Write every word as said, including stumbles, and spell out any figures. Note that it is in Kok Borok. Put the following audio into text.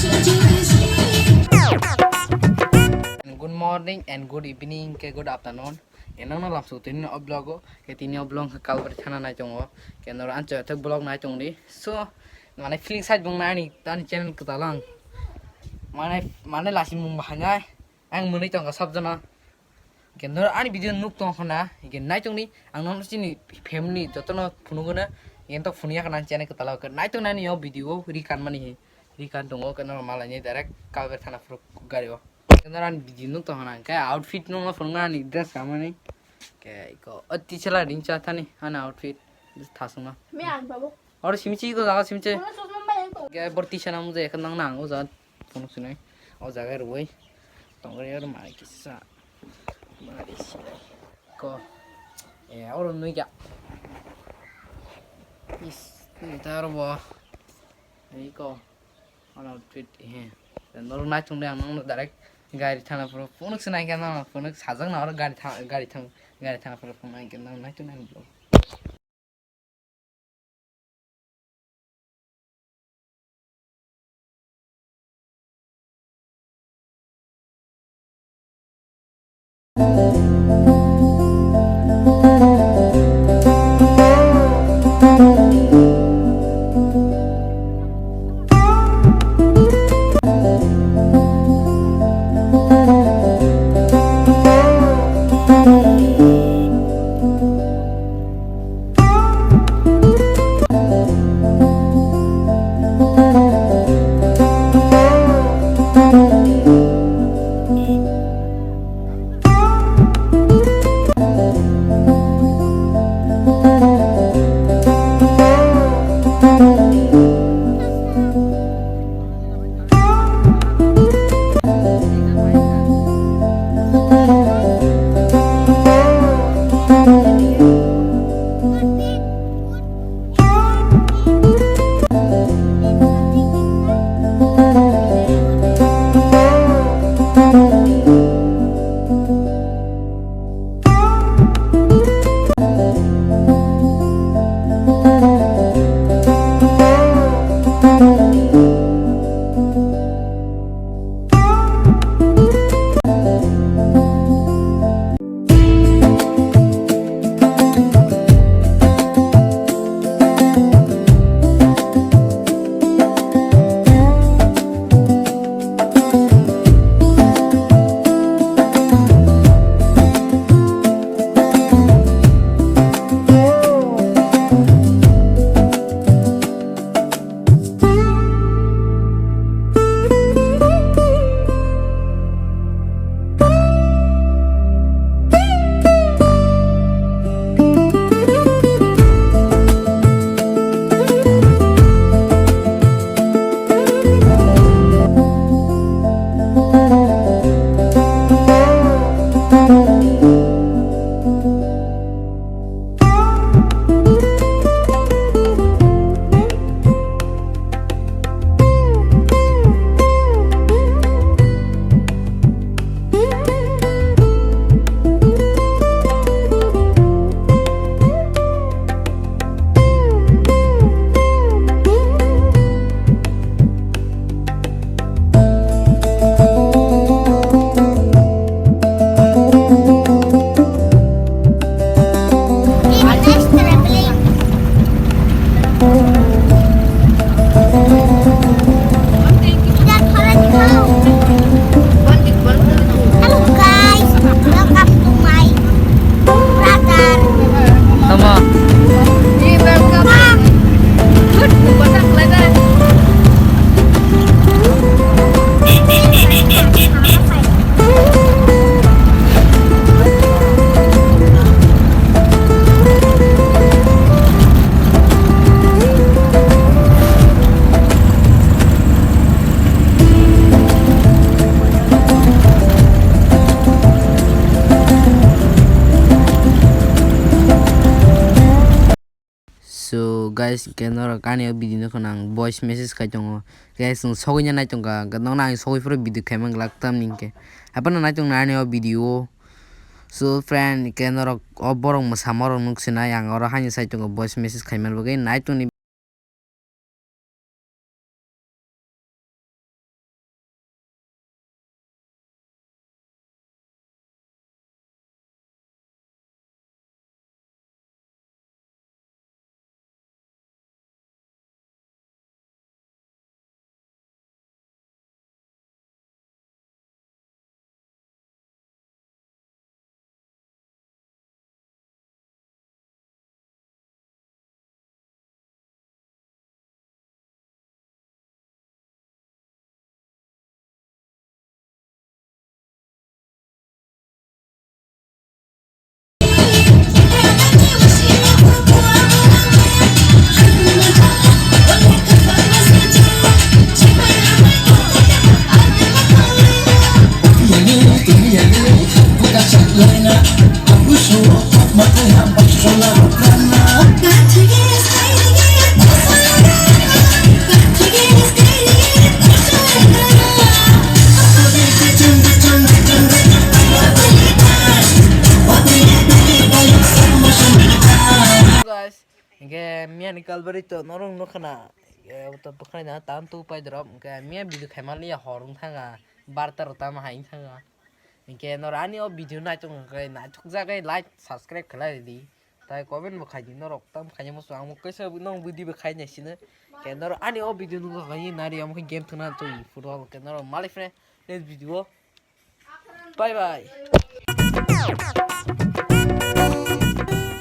Good morning and good evening ke good afternoon. Enang no lamsuk tini o vlog o ke tini o vlog ke Kalbari thana nai tongo. Ke nor ancho thek vlog nai tong di. So mane feeling side bung nai ni tani channel kwtal ang. Mane mane lasi mung bahai nai. Ang mwnwi tongkha sabjana. Hingke noro ani video nuk tong khna, hingke naitok ni ang nono chini family jotono phunukgwno, hingke tok phunukya khna channel kwtal o naitok nani o video o ri kanmani he, ri kan tongo, hingke noro malaini direct Kalbari thana phuru gari o. Hingke noro ani video nuk tong khna, hingke outfit nokno phunukna ani dress kanmani, hingke iko o tisala ringcha thani ani outfit thasungno. Me ang babu. Oro simi chi ko jaga simi che. Wala chosma bai ang tong. Ge bor tisa na mujhe ekha nang nang o jaga phunuk sinai. O jaga rwui. Tongri oro mai kisa. Mari sinai. Ko. E oro nui ga. Is, ni ta oro bo. Ei ko. Ono treat he. Noro nai chung de ang nang direct gari thana phuru phunuk sinai ke nang phunuk sajak na oro gari tha-, gari thang, gari thana phuru phunuk nai ke nang nai chung nang. Hello guys, welcome to my brother. Tama. So guys, hingke norok ani o video no kheno ang voice message khai tongo. Guys, nwng sogwi nai tongkha, hingke nokno ang sogwi phuru video khaimang glak tamni hingke. Haphano nai tong nai ani o video o. So friend, hingke norok o borok mwsama rok nuk sinai, ang oro haino sai tongo voice message khaimani bagwi. Nai tongni. Hingke miyani kalbari to norok nukha na, eh, to bwkhwnai na tam tu pai drop. Hingke miya video khaima liya hor wng thanga, barta rok tamo hai wng thanga. Hingke nor ani o video naitok hingke naitok jagai like, subscribe khlai di. Tai comment bo khai di norok tam khai mo ang mo kaisa nong video bo khai nai sino. Hingke nor ani o video nukha khai nari amo game thwna tu football hingke nor malik friend next video. Bye bye.